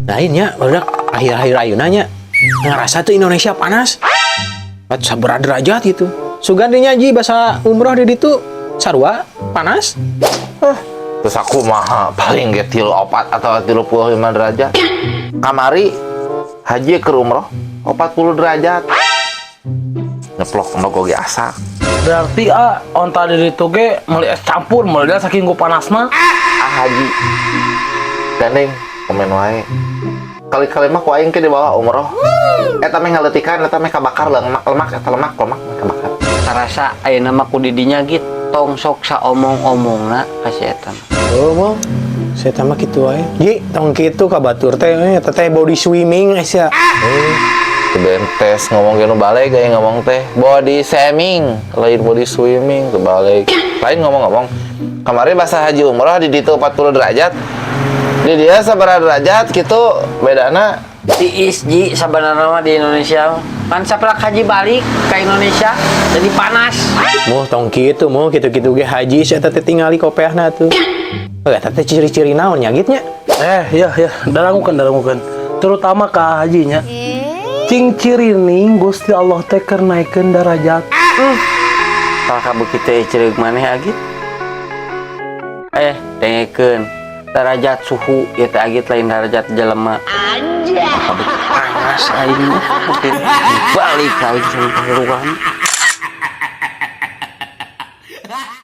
Lain nya, barudak akhir-akhir ayeuna nya ngerasa tuh Indonesia panas. Bat sabaraha derajat gitu. Sugan dinya, Ji, basa umroh di ditu sarua panas. Terus aku mah paling ge 34 atau 35 derajat. Kamari haji ke umroh 40 derajat. Nyeplok endog oge asak. Berarti ah, onta di ditu ge meuli es campur, meuli saking ku panasna. Ah, haji. Gandeng komen wae. Kali-kali mah ku aing ke dibawa umroh. Eta meh ngaleutikan, eta meh kabakar lemak, lemak eta lemak, lemak meh kabakar. Karasa ayeuna mah ku didinya gitu tong sok saomong-omongna ka si eta mah. Oh, mau saya mah kitu wae. Ji, tong kitu ka batur teh eta teh body swimming sia. Bentes ngomong gini balik kayak ngomong teh body shaming lain body swimming kebalik. Lain ngomong-ngomong, kemarin bahasa haji umroh di ditu 40 derajat, di dia sabaraha derajat gitu bedana? Tiis, Ji, sabenerna mah di Indonesia kan saprak haji balik ke Indonesia jadi panas. Moh, tong kitu, moh kitu-kitu ge haji sia eta teh tingali kopeahna tuh. Oh, eta teh ciri-ciri naon nya gitu nya? Eh, iya iya, darangukeun, darangukeun. Terutama ka hajinya. Cing cirining Gusti Allah teh keur naikeun darajat. Kalau kabeuki teh cereug maneh, Agit. Eh, dengekeun. Derajat suhu ieu teh, Agit, lain derajat jelema. Anjay. Panas aing mah. Balik aing sampai ruang.